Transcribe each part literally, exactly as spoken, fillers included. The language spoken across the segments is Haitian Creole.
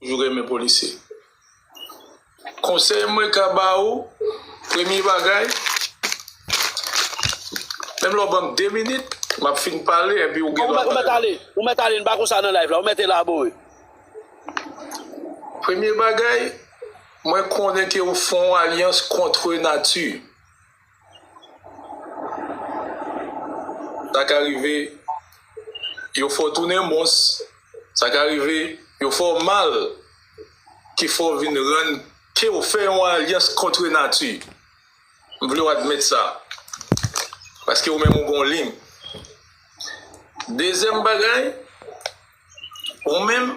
toujou renmen polisye. Konsèy mwen ka ba ou, premye bagay, menm lè w ban m de minit, m ap fin pale, epi ou gen dwa pale. Ou mèt ale, ou mèt ale, n pa konsa nan live la, ou mèt elabore. Premye bagay, mwen konnen ke ou fè yon alyans kont nati. Sa ka rive, yo fè w tounen mons. Sa ka rive, yo fè w mal, ki fè w vin rann ke w fè yon alyans kont nati. M vle w admèt sa. Paske ou menm ou gon liy. Dezyèm bagay, ou menm,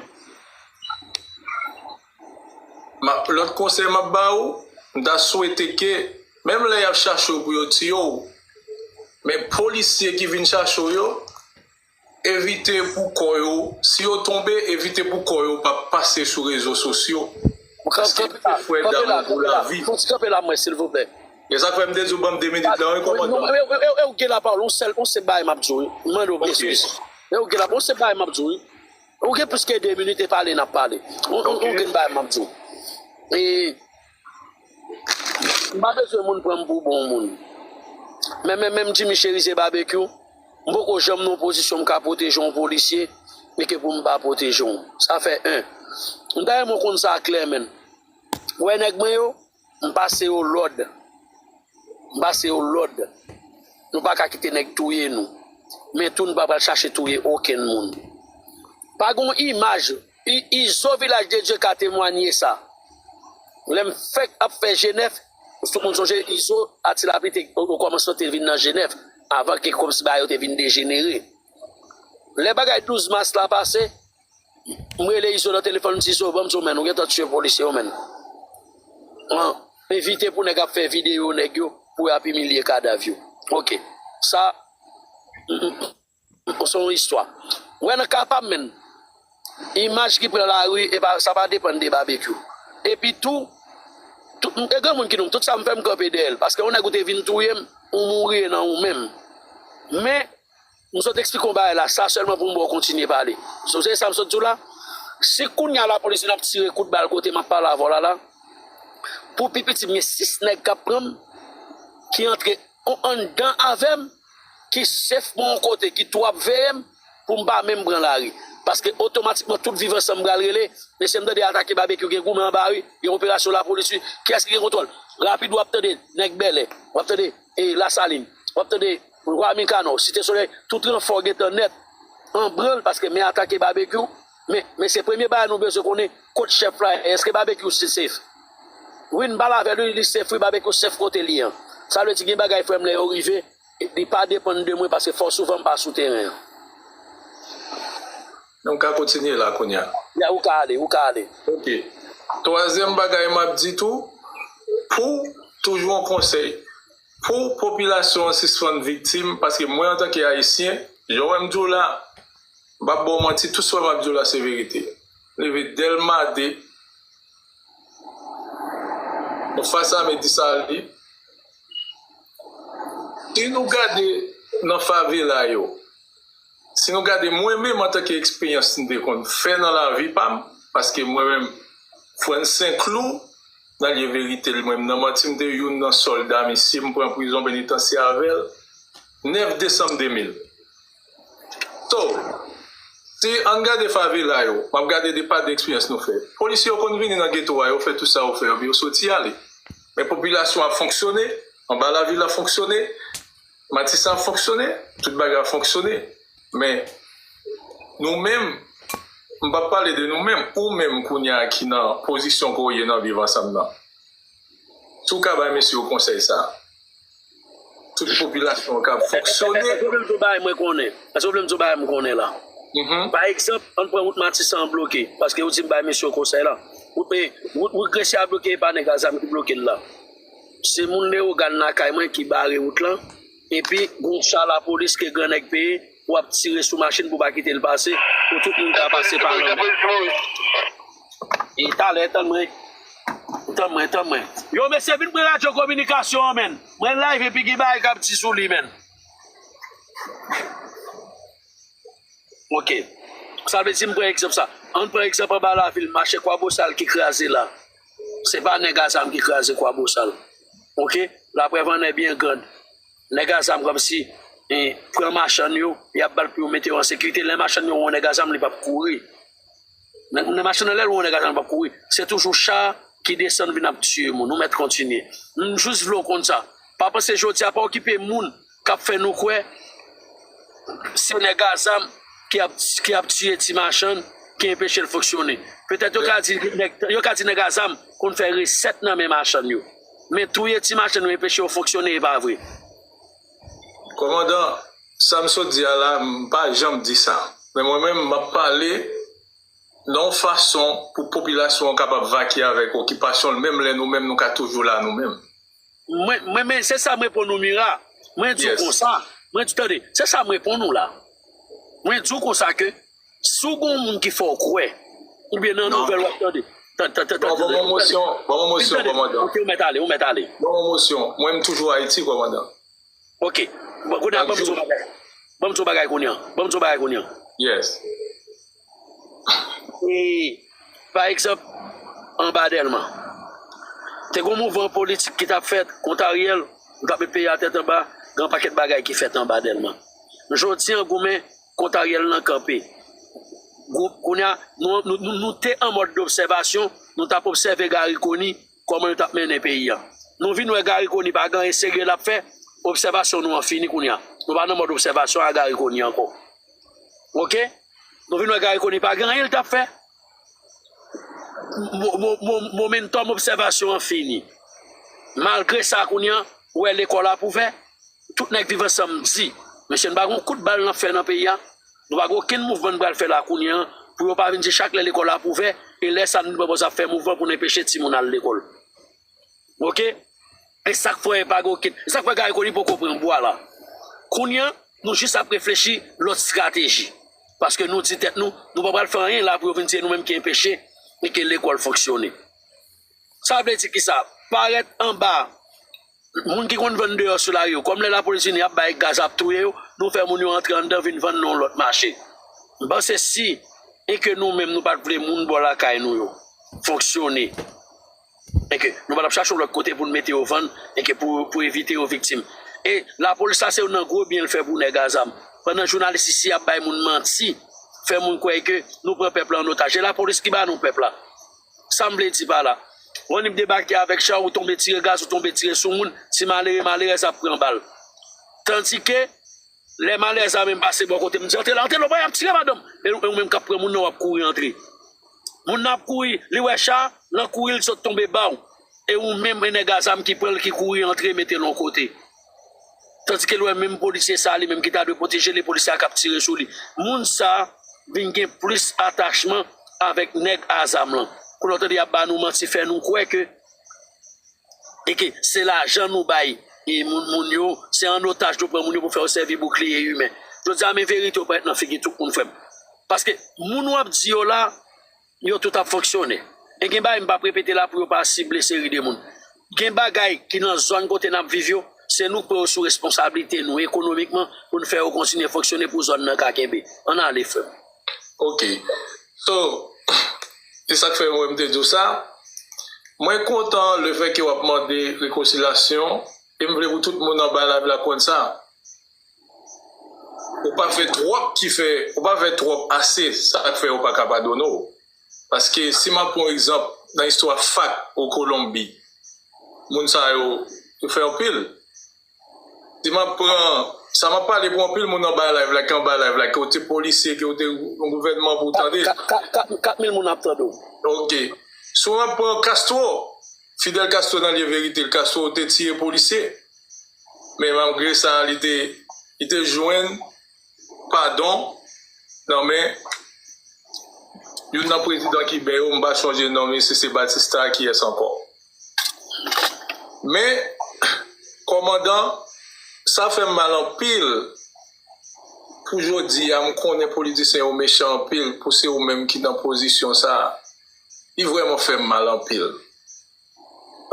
m ap, lòt konsèy m ap ba ou, m ta swete ke, menm lè y ap chache w pou yo tiye w, men polisye ki vin chache w yo, evite pou kò yo, si yo tonbe, evite pou kò yo pa pase sou rezo sosyo. Paske se frè damou pou lavi. Fon ti kanpe la mwen, silvouplè. E sa k fè m te di w ban m de minit la, wi, kòmandan. E w gen lapawòl, yon sèl, yon sèl bagay m ap di w, wi. M mande w eskiz. E w gen lapawòl, yon sèl bagay m ap di w, wi. Ou gen plis ke de minit e pale n ap pale. Ou, ou, ou gen bagay m ap di w. E, m pa bezwen moun pran m pou bon moun. Men, men, menm Jimmy Cherizier Barbecue, m poko janm nan yon pozisyon m ka pwoteje yon polisye, e ke pou m pa pwoteje w. Sa fè en. M ta renmen w konn sa klè, menn. Ou wè nèg mwen yo, m pase yo lòd. M pase yo lòd. Nou pa ka kite nèg touye nou. Men tou, nou pa pral chache touye okenn moun. Pa gon imaj. I- Izo Vilaj de Dye ka temwanye sa. Lè m fèk ap fè Jenèf, tout moun sonje Izo, Ati Lapli te, o, okòmansman te vin nan Jenèf, avan ke kòmsi bagay yo te vin dejenere. Lè bagay douz mas la pase, m rele Izo nan telefòn, m di, "Izo, ban m di w, menn, ou gentan tiye polisye yo, menn." An, evite pou nèg ap fè videyo nèg yo, pou y ap imilye kadav yo. Oke. Sa, m, m, se yon istwa. Ou wè nan ka pa m, menn, imaj ki pran lari, e pa, sa pa depann de Babekyou. Epi tou, tout, e gen moun ki di m, tout sa m fè, m kanpe dèyè l. Paske yon nèg ou te vin touye m, ou mouri e nan ou menm. Men, M sot eksplike yon bagay la, sa sèlman pou m ba w kontinye pale. So, se sa m sot di w la. Si kounye a lapolis vin ap tire kout bal kote m ap pale avè w la, la, pou pi piti m gen sis nèg k ap pran m, ki antre an- anndan avè m, ki sèf mwen yon kote, ki tou ap veye m, pou m pa menm pran lari. Paske otomatikman tout Viv Ansanm pral rele, mesye m tande Atake Babekyou gen goumen anba wi, gen operasyon lapolis wi, kiyès ki gen kontwòl? Rapid w ap tande nèg Bèlè, w ap tande e Lasalin. W ap tande Lwa Mikanò, Site Solèy, tout ranfò gentan nèt an branl paske men Atake Babekyou. Men, men se premye bagay nou bezwen konnen, kot chèf la ye? Èske Babekyou se sèf? Wi, n pale avè l wi, li sèf wi, Babekyou sèf kote li an. Sa vle di gen bagay frè m lè yo rive, li pa depann de mwen paske fò souvan m pa sou teren an. Nou ka kontinye la kounye a. Ya, ou ka ale, ou ka ale. Ok. Twazyèm bagay m ap di tou, pou toujou yon konsèy, pou popilasyon an sispann viktim, paske mwen antanke Ayisyen, jan w wè m di w la, m p ap ba w manti, tout sa m ap di w la se verite. M leve Dèlma de, anfas Ame Disalin. Si nou gade nan favela yo, si nou gade mwen menm antanke eksperyans m te konn fè nan lavi pa m, paske mwen menm, Frantz Saint-Cloud, nan lye verite l, mwen menm nan manti m te youn nan sòlda misye, m pran prizon penitansye avè l, nèf desanm de mil. So, si ann gade favela yo, m ap gade de pa de eksperyans nou fè. Polisye yo konn vini nan geto a, yo fè tout sa yo fè, epi yo soti ale. Men popilasyon ap fonksyone, anba lavil ap fonksyone, Matisan ap fonksyone, tout bagay ap fonksyone. Men, nou menm, m p ap pale de nou menm, ou menm kounye a ki nan pozisyon ke w ye nan Viv Ansanm nan. Si w ka bay mesye yo konsèy sa, tout popilasyon an ka fonksyone. Èske w vle m di w bagay mwen konnen? Èske w vle m di w bagay m konnen la? Mhm. Pa egzanp, ann pran wout Matisan an bloke, paske ou di m bay mesye yo konsèy la. Wout, e, wout, wout Gresye a bloke, e pa nèg a zam ki bloke l la. Se moun Leyogàn lakay mwen ki bare wout lan, epi gon cha lapolis ke grannèg peye pou ap tire sou machin pou pa kite l pase, pou tout moun ka pase pa lanmè. E talè, tann mwen. Tann mwen, tann mwen. Yo, mesye, vin pran radyo kominikasyon an, menn. Mwen live epi gen bagay k ap di sou li, menn. Ok. Sa vle di, m pran egzanp sa. Ann pran egzanp anba lavil, mache Kwabosal ki kraze la. Se pa nèg a zam ki kraze Kwabosal. Oke? Laprèv an è byen grand. Nèg a zam kòmsi, eh, pran machann yo, y ap ba l pou yo mete yo an sekirite. Lè machann yo wè yon nèg a zam, li p ap kouri. Nan, nan machann nan, lè l wè yon nèg a zam, li p ap kouri. Se toujou cha ki desann vin ap tiye moun. Ou mèt kontinye. M jis vle w konn sa. Pa panse jodi a, pa okipe moun k ap fè nou kwè se nèg a zam ki ap, ki ap tiye ti machann, ki enpeche l fonksyone. Petèt yo ka di nèg, yo ka di nèg a zam konn fè resèt nan men machann yo. Men touye ti machann yo enpeche yo fonksyone, e pa vre. Kòmandan, sa m sot di a la, m pa janm di sa. Men mwen menm, m ap pale nan yon fason pou popilasyon an kapab vakye avèk okipasyon l, menm lè nou menm nou ka toujou la nou menm. Mwen, mwen, men se sa m reponn ou, Mira. Mwen di w konsa. Mwen di, tande, se sa m reponn ou la. Mwen di w konsa ke si w gon moun ki fè w kwè, oubyen nan nouvèl w ap tande. Tande, tande, tande, Bon, bon, bon, mosyon, bon, bon, mosyon, kòmandan. Ok, ou mèt ale, ou mèt ale. Bon, bon, mosyon. Mwen, m toujou Ayiti, kòmandan. Ok. Bon, kounye a, ban m di w bagay. Ban m di w bagay kounye a. Ban m di w bagay kounye a. Yes. E, pa egzanp, anba Dèlma, te gon mouvman politik ki t ap fèt kont Ariel, nou t ap met peyi a tèt anba, gen yon pakèt bagay ki fèt anba Dèlma. Jodi an, goumen kont Ariel lan kanpe. Gwoup, kounye a, nou, nou, nou, nou te an mòd dobsèvasyon, nou t ap obsève Garry Conille, kòman yo t ap mennen peyi a. Nou vin wè Garry Conille pa gen anyen serye l ap fè, obsèvasyon nou an fini kounye a. Nou pa nan mòd obsèvasyon a Garry Conille ankò. Oke? Nou vin wè Garry Conille pa gen anyen l t ap fè. Mo-, mo-, mo-, momentum obsèvasyon an fini. Malgre sa, kounye a, ou wè lekòl ap ouvè, tout nèg Viv Ansanm di, mesye, nou pa gen yon kout bal n ap fè nan peyi a, nou pa gen okenn mouvman n pral fè la kounye a, pou yo pa vin di chak lè lekòl ap ouvè, e lè sa a nou pran pòz ap fè mouvman pou n enpeche timoun al lekòl. Oke? E sa k fè pa gen okenn, e sa k fè Garry Conille poko pran bwa la. Kounye a, nou jis ap reflechi lòt estrateji. Paske nou di tèt nou, nou pa pral fè anyen la pou yo vin di e nou menm ki enpeche e ke lekòl fonksyone. Sa vle di kisa? Parèt anba, moun ki konn vann deyò sou lari yo, kòm lè lapolis vini, y ap bay gaz, ap touye yo, nou fè moun yo antre anndan, vin vann nan yon lòt mache. M panse si e ke nou menm nou pa t vle moun bò lakay nou yo fonksyone, e ke nou pa t ap chache yon lòt kote pou n mete yo vann, e ke pou, pou evite yo viktim. E lapolis la se youn nan gwo byen l fè pou nèg a zam. Pandan jounalis isi ap bay moun manti, fè moun kwè ke nou pran pèp la an otaj. E lapolis ki ba nou pèp la. Sa m vle di pa la. Ou annik debake avèk cha, ou tonbe tire gaz, ou tonbe tire sou moun, ti malere, malerèz ap pran bal. Tandike, lè malerèz la menm pase bò kote m, di, antre la, antre la, y ap tire madanm. E ou, e ou menm k ap pran moun nan, w ap kouri antre. Moun nan ap kouri, li wè cha, l an kouri, l sot tonbe ba w. E ou menm, e nèg a zam ki pran l, ki kouri antre, mete l yon kote. Tandike l wè menm polisye sa a, li menm ki ta dwe pwoteje li, polisye a k ap tire sou li. Moun sa a vin gen plis atachman avèk nèg a zam lan. Kounye a w tande y ap ba nou manti, fè nou kwè ke e ke se lajan nou bay e moun, moun yo, se an otaj nou pran moun yo pou fè yo sèvi boukliye imen. Jodi a, men verite yo parèt nan figi tout moun, frè m. Paske moun w ap di yo la, yo tout ap fonksyone. E gen bagay m p ap repete la pou yo pa sible seri de moun. Gen bagay ki nan zòn kote n ap viv yo, se nou k pran yo sou responsablite nou ekonomikman pou n fè yo kontinye fonksyone pou zòn nan ka kenbe. Ann ale, frè m. Ok. So, e sa k fè mwen m te di w sa. Mwen kontan lefètke w ap mande rekonsilyasyon, e m vle pou tout moun anba live la konn sa. Ou pa fè twòp ki fè, ou pa fè twòp ase, sa k fè yo pa ka padone w. Paske si m ap pran yon egzanp nan istwa FARC o Kolonbi, moun sa yo, yo fè anpil. Si m ap pran, sa m ap pale pou anpil moun anba live la, ki anba live la, ke w te polisye, ke w te yon gouvènman pou w tande. Kat, kat, kat, kat mil moun ap tande w. Ok. Si w ap pran Castro, Fidel Castro nan lye verite l, Castro te tiye polisye. Men malgre sa, li te, li te jwenn padon nan men youn nan prezidan kiben yo, m pa chonje non, men se, se Batista, kiyès ankò. Men, kòmandan, sa fè m mal anpil pou jodi a, m konnen politisyen yo mechan anpil pou se ou menm ki nan pozisyon sa a. Li vrèman fè m mal anpil.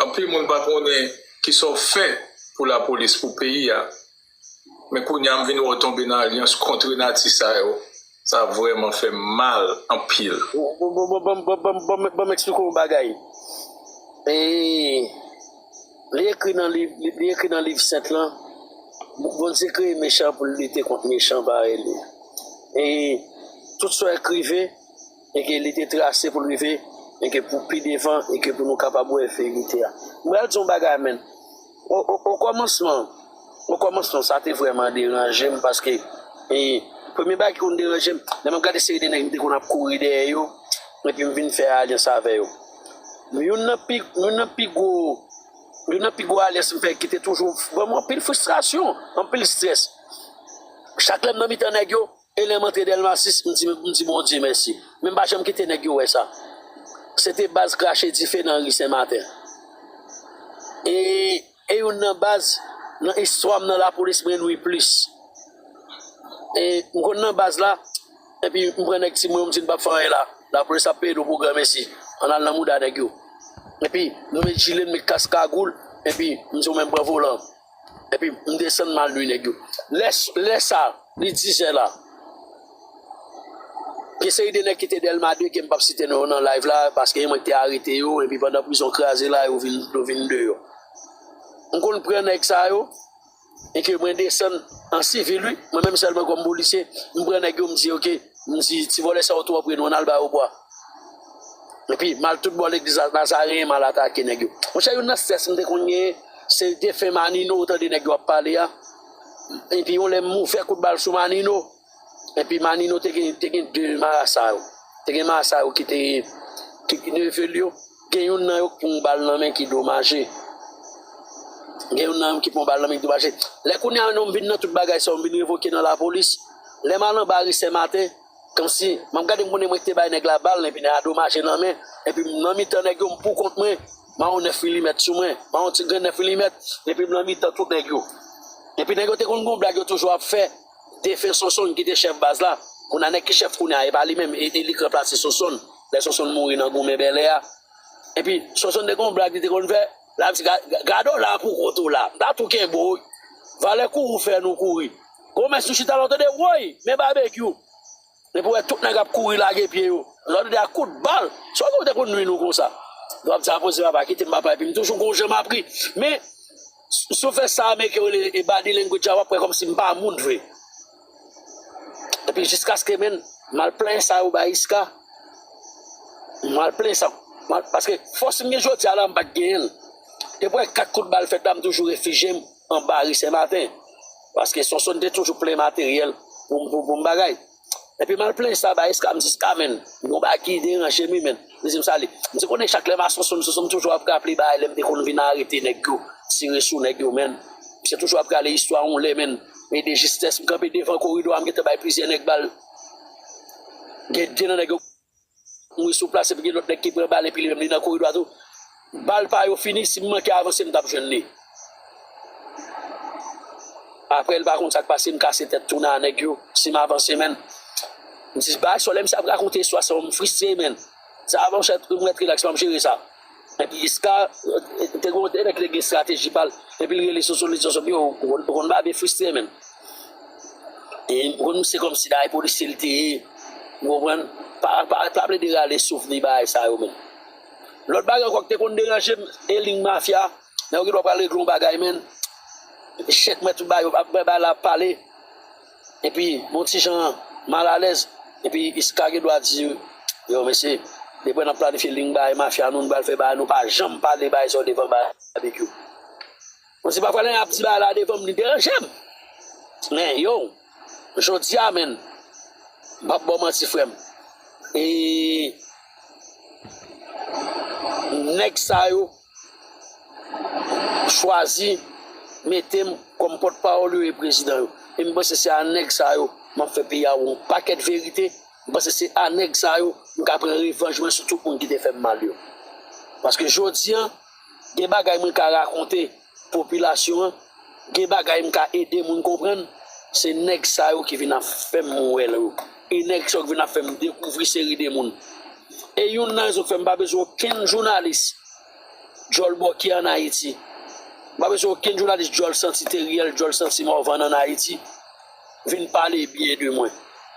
Anpil moun pa konnen kisa w fè pou lapolis, pou peyi a. Men kounye a, m vin wè w tonbe nan alyans kont nati sa yo. Sa vrèman fè m mal anpil. Bon, bon, bon, bon, bon, bon, bon, bon, bon, bon, m eksplike w yon bagay. E, li ekri nan liv, li, li ekri nan liv sent lan, Bondye kreye mechan pou l lite kont mechan parèy li. E tout sa w rive, e ke li te trase pou l rive, e ke pou pi devan, e ke pou nou kapab wè verite a. M pral di yon bagay, men. O, o, o kòmansman, o kòmansman, sa te vrèman deranje m, paske, e, premye bagay ki konn deranje m, lè m ap gade seri de nèg m te konn ap kouri dèyè yo, epi m vin fè alyans avè yo. Youn nan pi, youn nan pi gwo, youn nan pi gwo alyans m fè ki te toujou ban m anpil fristrasyon, anpil estrès. Chak lè m nan mitan nèg yo, e lè m antre Dèlma sis, m di, m di Bondye mèsi. Men m pa janm kite nèg yo wè sa. Se te baz krache dife nan ri Sen Maten. E, e youn nan baz, nan istwa m nan lapolis, mwen lwi plis. E m konn nan baz la, epi m pran nèg ti mwen yo, m di n p ap fè anyen la. Lapolis ap peye nou pou granmesi. Ann al nan mouda nèg yo. Epi nou met jile, n met kas kagoul, epi m di w menm pran volan. Epi m desann m al nwi nèg yo. Lè, lè sa, li dizè la. Gen seri de nèg ki te Dèlma de ke m p ap site non yo nan live la, paske e mwen ki te arete yo, epi pandan prizon kraze la, yo vin, yo vin deyò. M konn pran nèg sa yo, e ke mwen desann an sivil, wi. Mwen menm sèlman kòm polisye, m pran nèg yo, m di, oke, m di, ti vòlè sa yo twò pre nou, ann al ba yo bwa. Epi, m al tout bò legliz Nazareyen, m al atake nèg yo. Monchè, youn nan estrès m te konn genyen, se defen Manino, ou tande nèg yo ap pale a. Epi, yon lè m ouvè kout bal sou Manino. Epi, Manino te gen, te gen de marasa yo. Te gen marasa yo ki te, ki, ki neve l yo. Gen youn nan yo ki pran bal nan men ki domaje. Gen youn nan yo ki pran bal nan men ki domaje. Lè kounye a, non, m vin nan tout bagay sa yo, m vin revoke nan lapolis. Lè m al anba ri Sen Maten, kòmsi, m ap gade m konnen mwen ki te bay nèg la bal, epi nèg la domaje nan men, epi m nan mitan nèg yo, m pou kont mwen, m a yon nèf milimèt sou mwen, m a yon ti grenn nèf milimèt, epi m nan mitan tout nèg yo. Epi nèg yo te konn gon blag yo toujou ap fè, defen Sonsonn ki te chèf baz la, kounye a nèg ki chèf kounye a, e pa li menm, e, e li k ranplase Sonsonn, lè Sonsonn mouri nan goumen bèlè a. Epi, Sonsonn te gon blag li te konn fè, l ap di, "Ga-, ga-, gade w la pou kont ou la, m ta tou kenbe w, wi. Valè kouri w fè nou kouri. Gwo mès nou chita la, w tande, woy, men babekyou." Epi w wè tout nèg ap kouri lage pye yo. Lè w tande a kout bal, sa w te konn nwi nou konsa. Lè w ap di, "A poze papa, kite m papa," epi m toujou gon jan m ap ri. Men, si w fè sa Ameriken rele e body language a, w ap wè kòmsi m pa moun vre. Epi jiskaske, men, m al plenyen sa yo bay Iska. M al plenyen sa. M al, paske fòs m gen jodi a la, m pa t genyen l. Depi w wè kat kout bal fèt la, m toujou refijye m anba ri Sen Maten. Paske Sonsonn te toujou plen materyèl pou, pou, pou m bagay. Epi m al plenyen sa bay Iska, m di, "Iska, men, yon bagay ki deranje m, wi, men." Li di m sa li. M di, "Konnen chak lè m a Sonsonn, Sonsonn toujou ap raple bagay lè m te konn vin arete nèg yo, tire sou nèg yo, men." Misye toujou ap rale istwa yon lè, men. Ede jistès, m kanpe devan koridò a, m gentan bay plizyè nèg bal. Gen de nan nèg yo mouri sou plas, epi gen lòt nèg ki pran bal, epi li menm li nan koridò a tou. Bal pa yo fini, si m manke avanse, m t ap jwenn li. Apre, l pa konn sa k pase, m kase tèt tounen a nèg yo. Si m avanse, men, m di, "Bagay sa, lè misye ap rakonte istwa sa, m fristre, men." Sa, monchè, m ret rilaks, m ap jere sa. Epi Iska, te gon, te nèg ki te gen estrateji pa l. Epi l rele Sonsonn, li di, "Sonsonn, yo, ou konn, ou konn Babe fristre, men." E ou konn misye kòmsi dayè polisye l te ye. Ou konprann? Pa, pa, pa plede rale souvni bagay sa yo, men. Lòt bagay ankò ki te konn deranje m, e liy mafya. Nèg yo gen dwa pral regle yon bagay, men. Chèk mwen tout bagay, yo ap bay la ap pale. Epi, bon ti jan malalèz. Epi, Iska gen dwa di, "Yo, mesye, depi n ap planifye liy bagay mafya nou, nou pral fè bagay, nou pa janm pale bagay sa yo devan Babekyou." Bon, se pafwa lè y ap di bagay la devan m, li deranje m. Men, yo, jodi a, men, m p ap ba w manti, frè m. E nèg sa yo chwazi mete m kòm pòtpawòl yo e prezidan yo. E m panse se a nèg sa yo m ap fè peyi a yon pakèt verite. M panse se a nèg sa yo m ka pran revanj mwen sou tout moun ki te fè m mal yo. Paske jodi a, gen bagay mwen ka rakonte popilasyon an, gen bagay m ka ede moun konprann, se nèg sa yo ki vin ap fè m wè yo. E nèg sa yo ki vin ap fè m dekouvri seri de moun. E youn nan rezon k fè m pa bezwen okenn jounalis djòl bòkyè ann Ayiti. M pa bezwen okenn jounalis djòl santi Teriel, djòl santi Morvan ann Ayiti vin pale byen de mwen.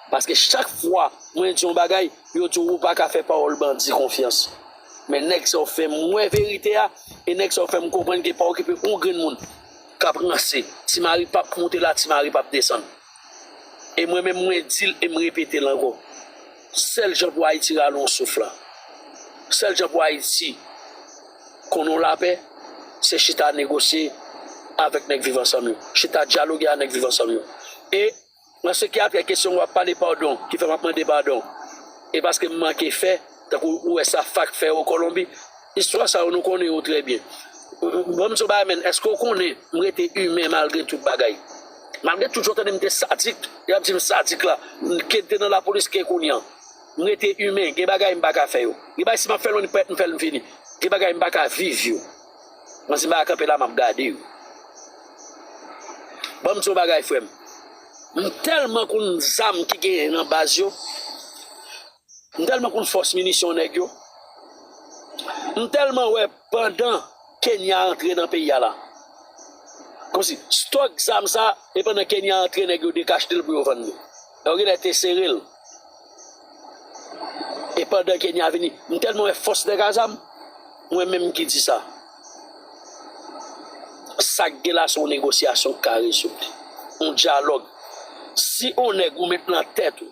Paske chak fwa mwen di yon bagay, yo di w ou pa ka fè pawòl bandi konfyans. Men nèg sa yo fè m wè verite a, e nèg sa yo fè m konprann ke pa okipe yon grenn moun k ap ranse. Ti Mari p ap monte la, Ti Mari p ap desann. E mwen menm, mwen di l e m repete l ankò. Sèl jan pou Ayiti rale yon souf la, sèl jan pou Ayiti konn yon lapè, se chita negosye avèk nèg Viv Ansanm yo. Chita dyaloge ak nèg Viv Ansanm yo. E nan se ki atè kesyon w ap pale padon, ki fè m ap mande padon, e paske m manke fè, tankou ou wè sa FACT fè o Kolonbi, istwa sa yo nou konnen yo trè byen. Ban m di w bagay, menn, èske w konnen m rete imen malgre tout bagay? Malgre tout jan w tande m te sadik, y ap di m sadik la, ke m te nan lapolis, ke kounye a. M rete imen, gen bagay m pa ka fè yo. Gen bagay si m ap fè l, m fè l, m fini. Gen bagay m pa ka viv yo. Mwen si m pa kanpe la, m ap gade yo. Ban m di w bagay, frè m. M tèlman konn zam ki genyen nan baz yo. M tèlman konn fòs minisyon nèg yo. M tèlman wè pandan Kenya antre nan peyi a la. Kòmsi stòk zam sa, e pandan Kenya antre, nèg yo dekachte l pou yo vann li. Yo genlè te sere l. E pandan Kenya vini, m tèlman wè fòs nèg a zam, mwen menm ki di sa. Sa k gen la se yon negosyasyon k ka rezoud li. Yon dyalòg. Si yon nèg ou met nan tèt ou,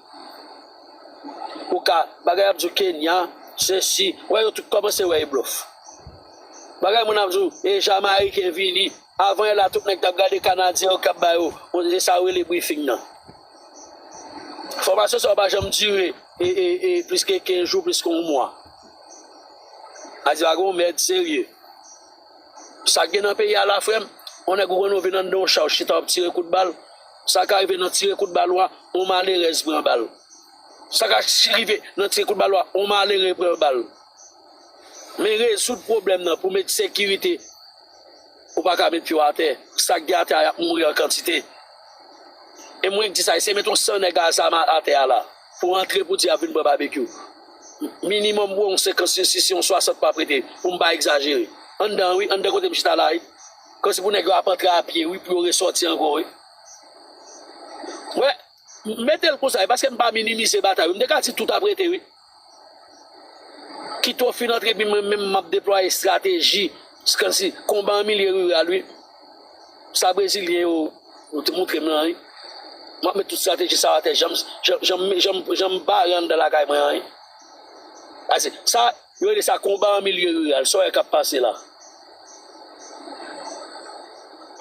ou ka, bagay ap di w Kenya, sesi, wè yo tout kòmanse wè e blòf. Bagay moun ap di w, e Jamayiken vini, avan yè la tout nèg t ap gade Kanadyen yo k ap ba yo, se sa yo rele briefing nan. Fòmasyon sa yo pa janm dire e, e, e, plis ke kenz jou, plis ke yon mwa. A di pa gen yon mèd serye. Sa k gen nan peyi a la, frè m, yon nèg ou konn ou vin anndan yon cha, w chita w ap tire kout bal. Sa ka rive nan tire kout bal ou a, yon malerèz pran bal. Sa ka rive nan tire kout bal ou a, yon malere pran bal. Men rezoud pwoblèm nan pou met sekirite, ou pa ka met pye w atè. Sa k gen atè a, y ap mouri an kantite. E mwen k di sa, eseye met yon san nèg a zam atè a la pou antre pou di y ap vin pran babekyou. Minimòm pou yon senkant, si, si yon swasant pa prete, pou m pa egzajere. Anndan, wi, anndan kote m chita la, wi. Kòmsi pou nèg yo ap antre a pye, wi, pou yo resòti ankò, wi. Wè, m mete l konsa, wi, paske m pa minimize batay, wi. M te ka di tout ap rete, wi. Kite w fin antre, epi mwen menm m ap deplwaye estrateji, kòmsi konba an milye riral, wi. Sa brezilyen yo, yo te montre m lan, wi. M ap met tout estrateji sa yo atè, jan m, jan, jan m, jan m, jan m bare anndan lakay mwen an, wi. Paske sa, yo rele sa konba an milye riral, sa w wè k ap pase la.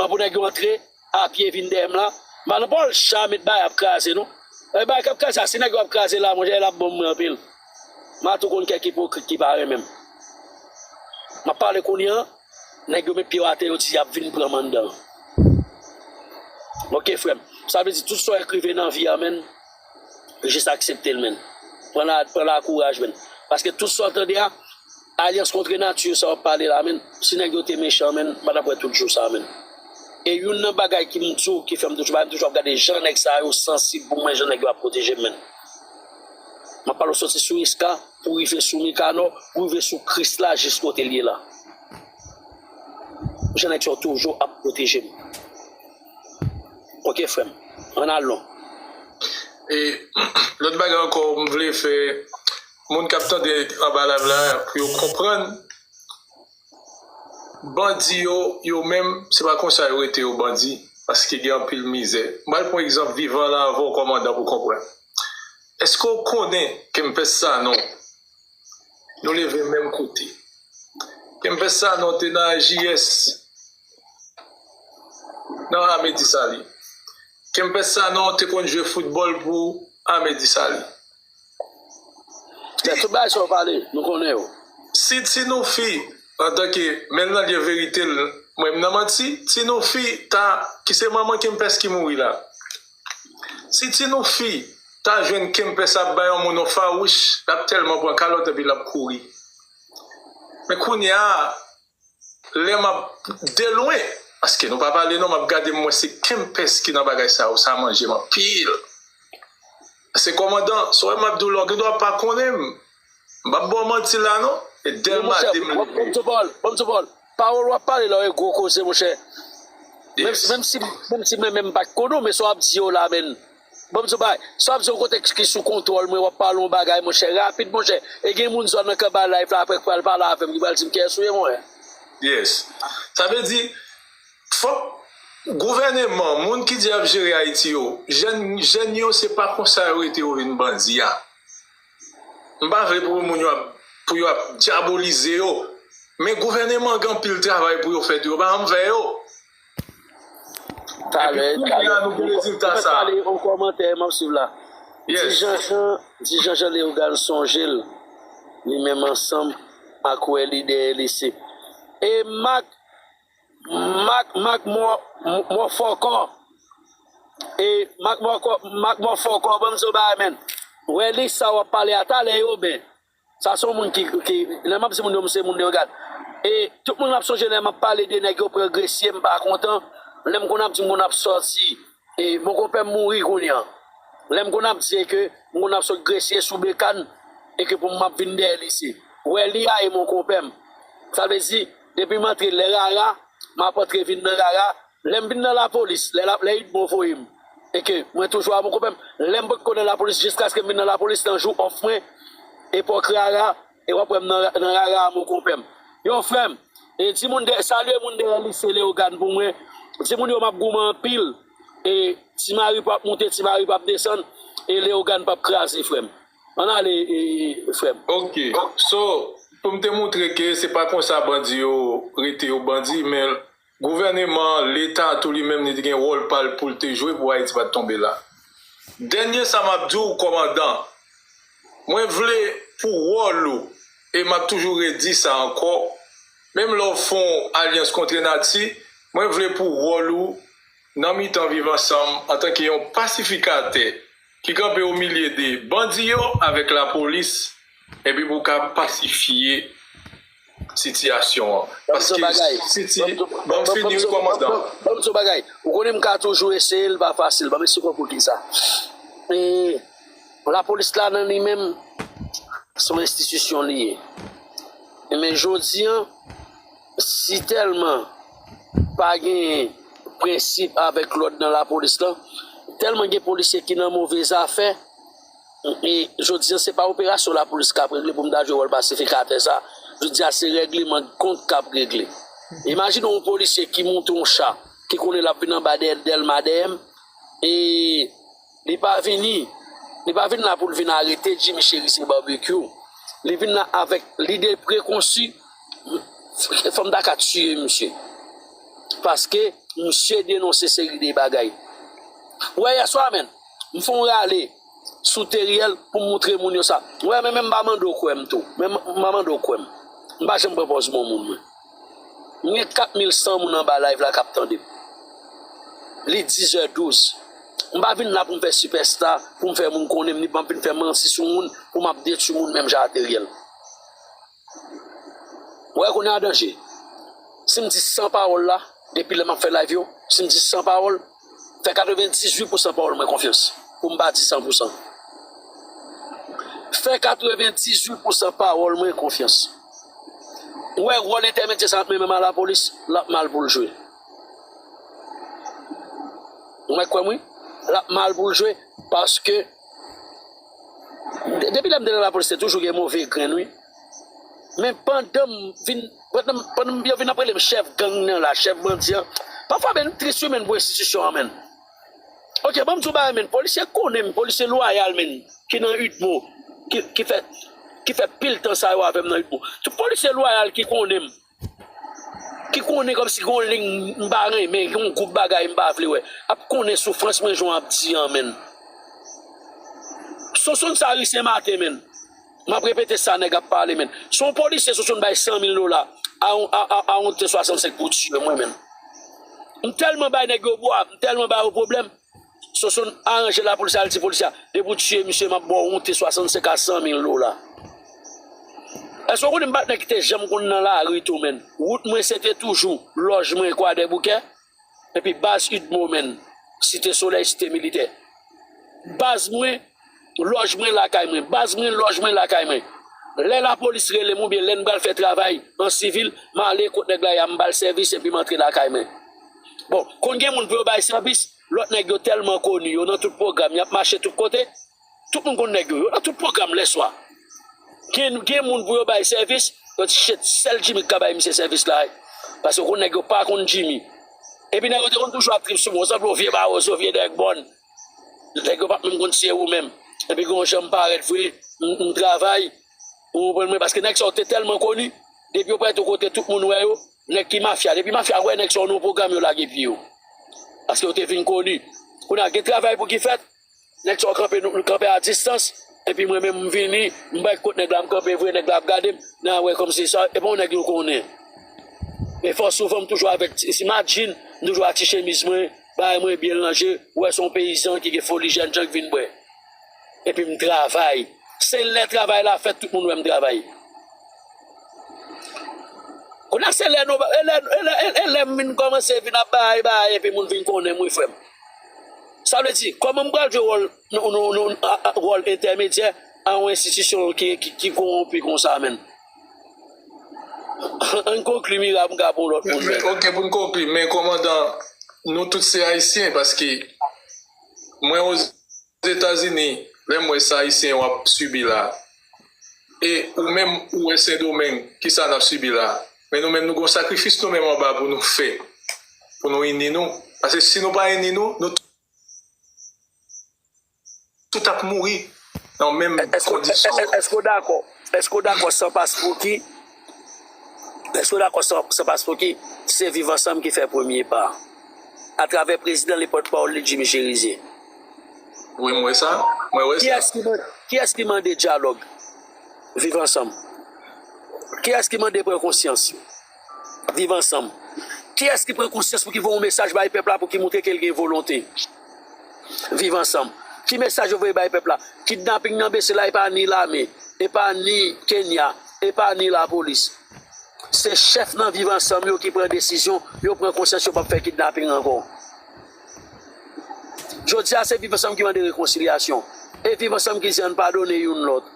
An pou nèg yo antre, a pye vin dèyè m la. M pa nan pawòl cha met bagay ap kraze, non. E bagay k ap kraze a, si nèg yo ap kraze la, monchè, l ap bon pou mwen anpil. M a tou konn kèk ipokrit ki pa renmen m. M ap pale kounye a, nèg yo met pye yo atè, yo di y ap vin pran m anndan. Oke, frè m. Sa vle di, tout sa w wè k rive nan vi a, menn, jis aksepte l, menn. Pran la, pran la kouraj, menn. Paske tout sa w tande a, alyans kontre nati sa w ap pale la, menn. Si nèg yo te mechan, menn, m pa t ap wè tout jou sa, menn. E youn nan bagay ki m di w, ki fè m toujou, m toujou ap gade jan nèg sa yo sansib pou mwen, jan nèg yo ap pwoteje m, menn. M ap pale w soti sou Iska, pou rive sou Mikanò, pou rive sou Krisla, jis kote l ye la. Jan nèg sa yo toujou ap pwoteje m. Oke, frè m. Ann al non. E lòt bagay ankò, m vle fè moun k ap tande anba live la, pou yo konprann, bandi yo, yo menm, se pa konsa yo rete yo bandi, paske gen anpil mizè. M pral pran egzanp vivan la, avan w kòmandan pou konprann. Èske w konnen Kempès Sanon? Nou leve menm kote. Kempès Sanon te nan A J S nan Ame Disalin. Kempès Sanon te konn jwe foutbòl pou Ame Disalin. Lè tout bagay sa yo pale, nou konnen yo. Si Ti Noufi, antanke menm nan lye verite l, mwen m nan manti, Ti Noufi ta, ki se manman Kempès ki mouri la. Si Ti Noufi ta jwenn Kempès ap bay yon moun yon fawouch, l ap tèlman pran kalòt epi l ap kouri. Men kounye a, lè m ap de lwen, paske nou pa pale non, m ap gade m wè se Kempès ki nan bagay sa yo, sa manje m anpil. Se kòmandan, sa w wè m ap di w la, w gen dwa pa konnen m. M p ap ba w manti la non. E Dèlma de m leve. Bon, bon, bon, bon, pawòl w ap pale la, e gwo koze, monchè. Menm si, menm si, menm si mwen menm m pa t konnen w, men sa w ap di yo la, menn. Bon, m di w bagay. Sa w ap di yon kote ki sou kontwòl mwen, w ap pale yon bagay, monchè, rapid, monchè. E gen moun zòn nan k anba live la, apre k pral pale avè m, ki pral di m kiyès ou ye, monchè. Yes. Sa vle di, fòk gouvèneman, moun ki di y ap jere Ayiti yo, jèn, jèn yo, se pa konsa yo rete yo vin bandi a. M pa vle pou moun yo ap, pou yo ap dyabolize yo. Men gouvèneman gen anpil travay pou yo fè tou, yo pa janm fè yo. Talè, talè. Ou fèk pale yon kòmantè, m ap swiv la. Di Jean Jean, di Jean Jean Leogane sonje l, li menm ansanm ak Welly dèyè lise. E Mak, Mak, Mak mò, mò fòkò. E Mak mò, Mak mò fòkò, ban m di w bagay, menn. Welly, sa w ap pale a talè yo, ben. Sa se yon moun ki, ki, lè m ap di moun yo, m se moun Leyogàn. E tout moun ap sonje lè m ap pale de nèg yo pran Gresye, m pa kontan. Lè m konn ap di m konn ap sòti, e, monkonpè m mouri kounye a. Lè m konn ap di e ke m konn ap sot Gresye sou Bekann, e ke pou m ap vin dèyè lise. Welly a e monkonpè m. Sa vle di, depi m antre lè rara, m ap antre vin nan rara, lè m vin nan lapolis, lè, lè Udmo voye m, e ke mwen toujou a monkonpè m, lè m potko nan lapolis, jiskaske m vin nan lapolis nan jou òf mwen, epòk rara, e w ap wè m nan, nan rara a monkonpè m. Yo, frè m, e di moun dèyè, salye moun dèyè lise Leyogàn pou mwen. Di moun yo m ap goumen anpil, e Ti Mari p ap moute, Ti Mari p ap desann, e Leyogàn p ap kraze, frè m. Ann ale, e, frè m. Ok. So, pou m te moutre ke se pa konsa bandi yo rete yo bandi, men gouvèneman, Leta tou li menm, li te gen wòl pa l pou l te jwe pou Ayiti pa t tonbe la. Dènye sa m ap di w, kòmandan, mwen vle pou wòl ou, e m ap toujou redi sa ankò, menm lè w fè yon alyans kont nati, mwen vle pou wòl ou nan mitan Viv Ansanm antanke yon pasifikatè ki kanpe o milye de bandi yo avèk lapolis, epi pou w ka pasifye sitiyasyon an. Paske si ti, ban m fini wi kòmandan. Ban m di w bagay. Ou konnen m ka toujou eseye, l pa fasil. Ban m esplike w poukisa. E, lapolis la nan li menm, se yon enstitisyon li ye. E men jodi an, si tèlman pa gen prensip avèk lòd nan lapolis lan, tèlman gen polisye ki nan move zafè, e jodi an se pa operasyon lapolis k ap regle pou m ta jwe wòl pasifikatè sa. Jodi a se règleman kont k ap regle. Imajine yon polisye ki moute yon cha, ki konnen l ap vin anba dèyè Dèlma dèyè m, e li pa vini, li pa vin la pou l vin arete Jimmy Cherizier Barbecue. Li vin la avèk lide prekonsi, fò m ta ka tiye misye. Paske misye denonse seri de bagay. Ou wè yèswa, menn, m fè yon rale sou Teriel pou m moutre moun yo sa. Ou wè, men, men m pa mande w kwè m tou. Men m pa mande w kwè m. M pa janm pran pòz bon moun, mwen. M gen kat mil san moun anba live la k ap tande m. Li diz è douz. M pa vin la pou m fè sipèsta, pou m fè moun konnen m, ni m ap vin fè manti sou moun, pou m ap detwi moun menm jan a Teriel. Ou wè kounye a danje. Si m di san pawòl la, depi lè m ap fè live yo, si m di san pawòl, fè katrevendizuit pousan pawòl mwen konfyans. Pou m pa di san pousan. Fè katrevendizuit pousan pawòl mwen konfyans. Ou wè wòl entèmedyè sa ant mwen menm a lapolis, l ap mal pou l jwe. Ou mèt kwè m wi, l ap mal pou l jwe, paske de- depi lè m te nan lapolis, te toujou gen move grenn wi. Men pandan m vin, pandan m- pandan m- yo vin ap rele m chèf gang nan la, chèf bandi an, pafwa menn m tris wi menn pou enstitisyon an menn. Ok, ban m di w bagay menn, polisye konnen m, polisye lwayal menn, ki nan Udmo, ki, ki fè, ki fè pil tan sa yo avè m nan Udmo. Tout polisye lwayal ki konnen m, ki konnen kòmsi gen yon liy m pa renmen, gen yon gwoup bagay m pa vle wè, ap konnen soufrans mwen jan w ap di an menn. Sonsonn sa ri Senmaten menn. M ap repete sa nèg ap pale menn. Si yon polisye Sonsonn bay san mil dola a yon, a, a, a yon T swasannsenk pou tiye mwen menn. M tèlman bay nèg yo bwa, m tèlman ba yo pwoblèm. Sonsonn aranje lapolis al di polisye a, depi w tiye misye, m ap ba w yon T swasannsenk a san mil dola. Èske w konnen m pa t nèg ki te janm konn nan lari tou menn? Wout mwen se te toujou lòj mwen Kwadèboukè, epi baz Udmo menn, Site Solèy, Site Militè. Baz mwen, lòj mwen, lakay mwen. Baz mwen, lòj mwen, lakay mwen. Lè lapolis rele m oubyen lè n pral fè travay an sivil, m ale kot nèg la ye a, m ba l sèvis epi m antre lakay mwen. Bon, konn gen moun pou yo bay sèvis, Lòt nèg yo tèlman koni, yo nan tout pwogram, y ap mache tout kote. Tout moun konn nèg yo, yo nan tout pwogram lèswa. Gen, gen moun pou yo bay sèvis, yo di shit, sèl Jimmy k ka bay misye sèvis la. Paske yo konn nèg yo pa konn Jimmy. Epi nèg yo te konn toujou ap trip sou mwen, sanble yon vye mawozo, vye nèg bòn. Nèg yo p ap menm konn si se ou menm. Epi gen yon jan m parèt vre, m, m travay. Ou konprann mwen? Paske nèg sa yo te tèlman koni, depi yo parèt yon kote, tout moun wè yo. Nèg ki mafya, depi mafya wè nèg sa yo nan yon pwogram, yo lage pye yo. Paske yo te vin koni. Kounye a gen travay pou ki fèt, nèg sa yo kanpe, nou, nou kanpe a distans, epi mwen menm m vini, m bay kot nèg la, m kanpe vre, nèg la ap gade m, nan wè kòmsi sa, e pa yon nèg nou konnen. Men fò souvan m toujou avèk, si m a djin, m toujou a ti chemiz mwen, bagay mwen byen ranje, ou wè se yon peyizan ki gen foli jèn jan k vin bwè. Epi m travay. Se lè travay la fèt, tout moun wè m travay. Kounye a se lè nou, e lè, e lè, e lè m vin kòmanse vin ap bay, bay, epi moun vin konnen m, wi, frè m. Sa vle di, kòman m pral jwe wòl, nou, nou, nou, a, a, wòl entèmedyè a yon enstitisyon ki, ki, ki kowonpi konsa, menn? Ann konkli, Mira, pou m ka pran lòt moun, men, men. Ok, pou n konkli, men kòmandan, nou tout se Ayisyen, paske mwen, Ozetazini, lè m wè sa Ayisyen yo ap sibi la, e ou menm, ou wè Sendomeng, kisa n ap sibi la, men nou menm, nou gon sakrifis nou menm anba pou nou fè, pou nou ini nou. Paske si nou pa ini nou, nou tout ap mouri nan menm kondisyon. Èske w dakò? Èske w dakò san paspouki? Èske w dakò san, san paspouki? Se Viv Ansanm ki fè premye pa. Atravè prezidan li, pòtpawòl li, Jimmy Chérizier. Wi, m wè sa. Mwen wè sa. Kiyès ki man-, kiyès ki mande dyalòg? Viv Ansanm. Kiyès ki mande pran konsyans? Viv Ansanm. Kiyès ki pran konsyans pou ki voye yon mesaj bay pèp la pou ki montre ke l gen volonte? Viv Ansanm. Ki mesaj yo voye bay pèp la? Kidnaping nan bese la, e pa ni lame, e pa ni Kenya, e pa ni lapolis. Se chèf nan Viv Ansanm yo ki pran desizyon, yo pran konsyans, yo p ap fè kidnaping ankò. Jodi a, se Viv Ansanm ki mande rekonsilyasyon. E Viv Ansanm ki di ann padone youn lòt.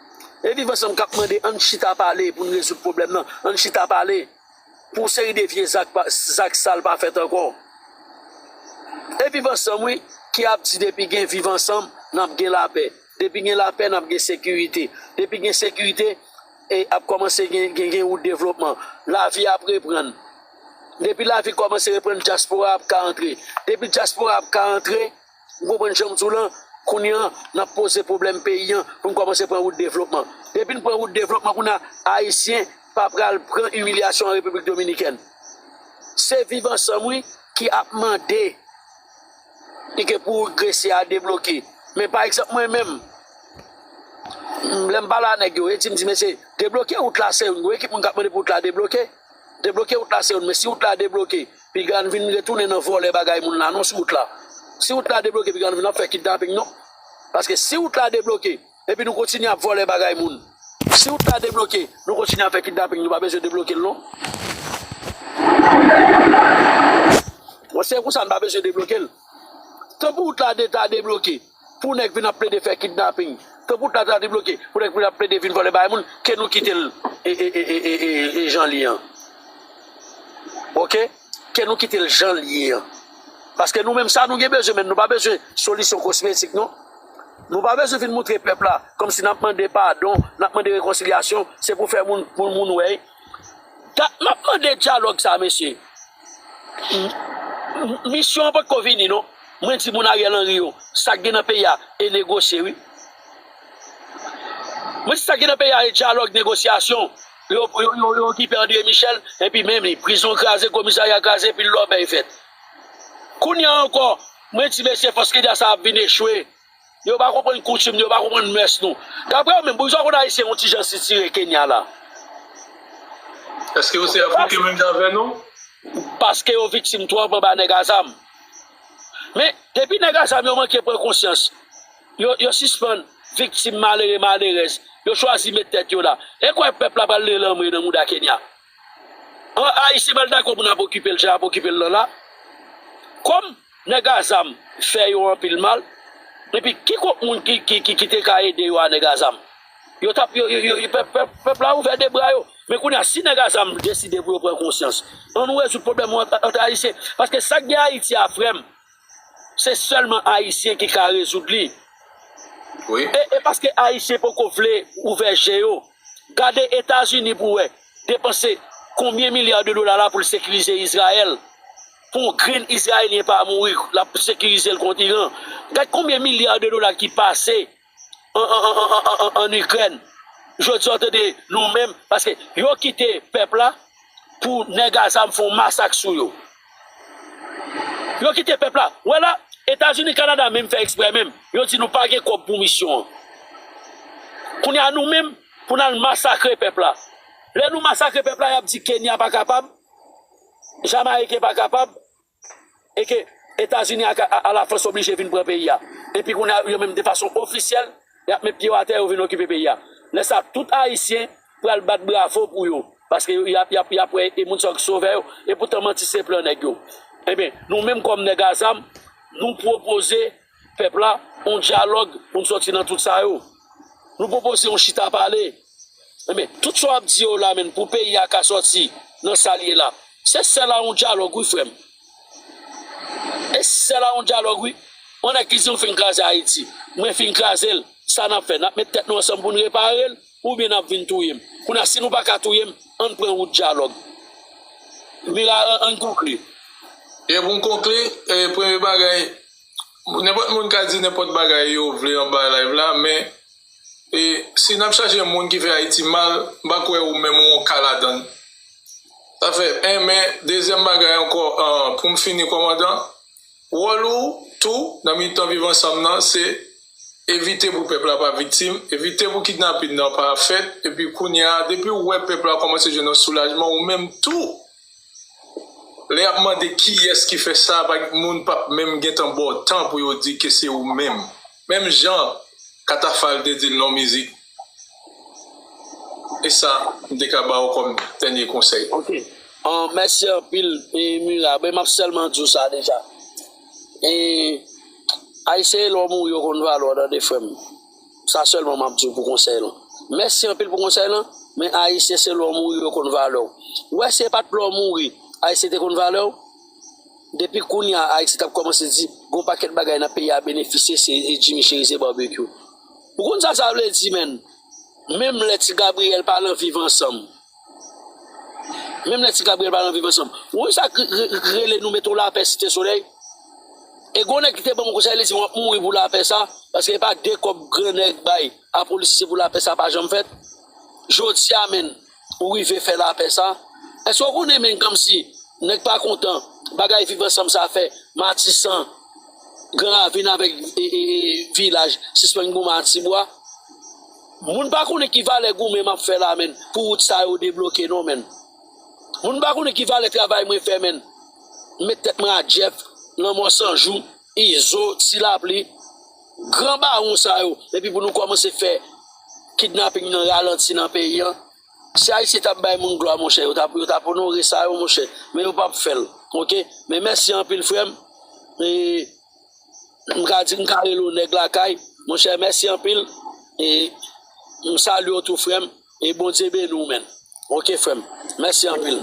E Viv Ansanm k ap mande ann chita pale pou n rezoud pwoblèm nan. Ann chita pale pou seri de vye zak pa, zak sal pa fèt ankò. E Viv Ansanm, wi, ki ap di depi gen Viv Ansanm, n ap gen lapè. Depi gen lapè, n ap gen sekirite. Depi gen sekirite, e ap kòmanse gen, gen, gen wout devlopman. Lavi ap reprann. Depi lavi kòmanse reprann, dyaspora ap ka antre. Depi dyaspora ap ka antre, ou konprann jan m di w lan, kounye a, n ap poze pwoblèm peyi a pou n kòmanse pran wout devlopman. Depi n pran wout devlopman, kounye a, Ayisyen pa pral pran imilyasyon an Repiblik Dominikèn. Se Viv Ansanm, wi, ki ap mande li ke pou wout Gresye a debloke. Men pa egzanp, mwen menm, lè m pale a nèg yo, yo di m, di, mesye, debloke wout la, se yon ekip moun k ap mande pou wout la debloke. Debloke wout la, se yon, men si wout la debloke, piga n vin retounen nan vòlè bagay moun la non sou wout la. Si wout la debloke, piga n vin ap fè kidnaping non. Paske si wout la debloke, epi nou kontinye ap vòlè bagay moun. Si wout la debloke, nou kontinye ap fè kidnaping, nou pa bezwen debloke l non. Bon, se pou sa n pa bezwen debloke l. Tan pou wout la de-, ta debloke, pou nèg vin ap plede fè kidnaping, tan pou wout la ta debloke, pou nèg vin ap plede vin vòlè bagay moun, ke nou kite l e, e, e jan l ye an. Oke? Ke nou kite l jan l ye an. Paske nou menm sa nou gen bezwen, men nou pa bezwen solisyon kosmetik non. Nou pa bezwen vin moutre pèp la kòmsi n ap mande padon, n ap mande rekonsilyasyon, se pou fè moun, pou moun wè. Dat m ap mande dyalòg sa, mesye. M-, m-, misyon an potko vini non. Mwen di moun Ariel Henry yo, sa k gen nan peyi a, e negosye wi. Mwen di sa k gen nan peyi a, e dyalòg, negosyasyon. Yo, yo, yo, yo okipe André Michel, epi menm li, prizon kraze, komisarya kraze, epi lòbèy fèt. Kounye a ankò, mwen di mesye, fòs Kenya sa ap vin echwe. Yo pa konprann koutim nou, yo pa konprann mès nou. Daprè yo menm, poukisa w konn Ayisyen yon ti jan sitire Kenya la? Èske yo se Afriken menm jan avè nou? Paske yo viktim twòp anba nèg a zam. Men, depi nèg a zam yo manke pran konsyans, yo, yo sispann viktim malere, malerèz, yo chwazi met tèt yo la. E kwè pèp la pral lere lanmwe nan mouda Kenya? An, Ayisyen pral dakò pou n ap okipe l jan y ap okipe l lan la? Kòm nèg a zam fè yo anpil mal, epi ki kòk moun ki, ki, ki, ki te ka ede yo a nèg a zam? Yo t ap, yo, yo, yo, yo, pèp, pèp, pèp la ouvè de bra yo. Men kounye a, si nèg a zam deside pou yo pran konsyans, ann nou rezoud pwoblèm yo ant, ant Ayisyen. Paske sa k gen Ayiti a, frè m, Se sèlman Ayisyen ki ka rezoud li. Wi. E, e paske Ayisyen poko vle ouvè je yo. Gade Etazini pou wè depanse konbyen milya de dola la pou l sekirize Izrayèl. Pou yon grenn Izrayelyen pa mouri, l ap sekirize l kont Iran. Gad konbyen milya de dola ki pase an, an, an, an, an, an, an Ikrèn. Jodi a, w tande nou menm, paske yo kite pèp la pou nèg a zam fè yon masak sou yo. Yo kite pèp la. Wè la, Etazini, Kanada menm fè eksprè menm. Yo di nou pa gen kòb pou misyon an. Kounye a nou menm, pou n al masakre pèp la. Lè nou masakre pèp la, y ap di Kenya pa kapab, Jamayiken pa kapab, e ke Etazini ak a, a Lafrans oblije vin pran peyi a. Epi kounye a, yo menm de fason ofisyèl, y ap met pye yo atè, yo vin okipe peyi a. Lè sa, tout Ayisyen pral bat bravo pou yo. Paske y ap, y ap, y ap wè e moun sa yo ki sovè yo. E poutan manti se plan nèg yo. Ebyen, nou menm kòm nèg a zam, nou pwopoze pèp la yon dyalòg pou n sòti nan tout sa yo. Nou pwopoze yon chita pale. Ebyen, tout sa w ap di yo la menm pou peyi a ka sòti nan sa l ye la, se sèl a yon dyalòg wi, frè m. E sèl a yon dyalòg wi. Yon nèg ki di m fin kraze Ayiti. Mwen fin kraze l. Sa n ap fè? N ap met tèt nou ansanm pou n repare l? Oubyen n ap vin touye m? Kounye a, si nou pa ka touye m, ann pran wout dyalòg. Mira, ann konkli. E pou m konkli, e, premye bagay, nenpòt moun ka di nenpòt bagay yo vle anba live la, men, e, si n ap chache moun ki fè Ayiti mal, m pa kwè ou menm ou yon ka ladan l. Sa fè en, men dezyèm bagay ankò, an, pou m fini, kòmandan, wòl ou tou nan mitan viv ansanm nan, se evite pou pèp la pa viktim, evite pou kidnapin nan pa fèt, epi kounye a, depi w wè pèp la kòmanse jwenn yon soulajman, ou menm tou, lè y ap mande kiyès ki fè sa, pa, moun p ap menm gentan ba w tan pou yo di ke se ou menm. Menm jan Katafal te di l nan yon mizik. E sa, m te ka ba w kòm dènye konsèy. Ok. An, mèsi anpil, e, Mira. Ben, m ap sèlman di w sa deja. E, Ayisyen, lè w mouri, yo konn valè w, tande, frè m. Sa sèlman m ap di w pou konsèy lan. Mèsi anpil pou konsèy lan, men Ayisyen, se lè w mouri, yo konn valè w. Ou wè, si se pa t lè w mouri, Ayisyen te konn valè w? Depi kounye a, Ayisyen t ap kòmanse di, gon pakèt bagay nan peyi a benefisye, se, e, Jimmy Chérizier Barbecue. Ou konn sa sa vle di, menn? Menm lè Ti Gabriyèl pa nan viv ansanm. Menm lè Ti Gabriyèl pa nan viv ansanm. Ou wè sa k-, k-, k-, rele nou mete w lapè Site Solèy? E gon nèg ki te ban m konsèy, li di m w ap mouri pou lapè sa, paske e pa de kòb gran nèg bay apolis se pou lapè sa pa janm fèt. Jodi a, menn, ou rive fè lapè sa. Èske w konnen, menn, kòmsi nèg pa kontan, bagay viv ansanm sa fè Matisan, Gran Ravin avèk, e, e, e, Vilaj sispann goumen a ti bwa? Moun pa konnen ki valè goumen m ap fè la, menn, pou wout sa yo debloke non, menn. Moun pa konnen ki valè travay mwen fè, menn. M met tèt mwen a Jeff, Lanmò San Jou, Izo, Ti Lapli, gran bawon sa yo, epi pou nou kòmanse fè kidnaping nan ralanti nan peyi an. Si Ayisyen t ap bay moun glwa, monchè, yo t ap, yo t ap onore sa yo, monchè. Men yo p ap fè l, oke? Men mèsi anpil, frè m. E, m ka di, m ka rele w nèg lakay. Monchè, mèsi anpil. E, m salye w tou, frè m. E Bondye beni w, menn. Oke, frè m. Mèsi anpil.